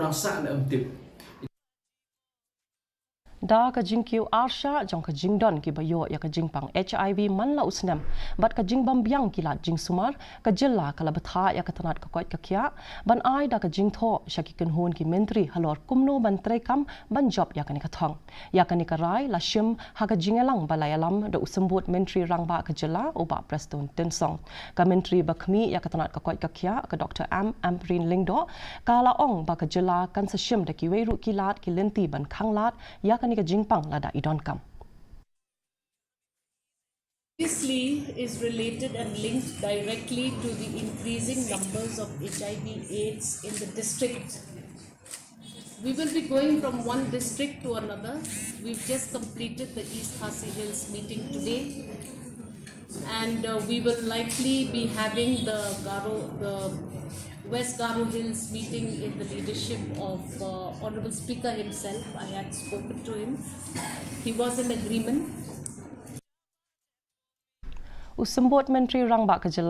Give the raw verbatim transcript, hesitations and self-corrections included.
Nang sah na em tip. Da ka jingkiew arshah jong ka jingdon kiba ïoh ïa ka jingpang HIV man la u snem bad ka jingbym biang ki lad jingsumar, ka jylla ka la bthah ïa ka tnat ka koit ka khiah ban ai da ka jingthoh sha ki kynhun ki myntri halor kumno ban treikam ban jop ïa kane ka thong. Ïa kane ka rai la shim ha ka jingïalang ba la ïalam da u Symbud Myntri Rangbah ka jylla u Bah Prestone Tynsong. Ka Myntri ba khmih ïa ka tnat ka koit ka khiah ka Dr M Ampareen Lyngdoh ka la ong ba ka jylla kan sa shim da kiwei ruh ki lad ki lynti ban khanglad ïa kane ka jingpang lada i donkam. Obviously is related and linked directly to the increasing numbers of HIV AIDS in the district. We will be going from one district to another. We've just completed the East Khasi Hills meeting today, and uh, we will likely be having the Garo, the West Garo Hills meeting in the leadership of uh, Honorable Speaker himself. I had spoken to him. He was in agreement. U Symbud Myntri Rangbah ka jylla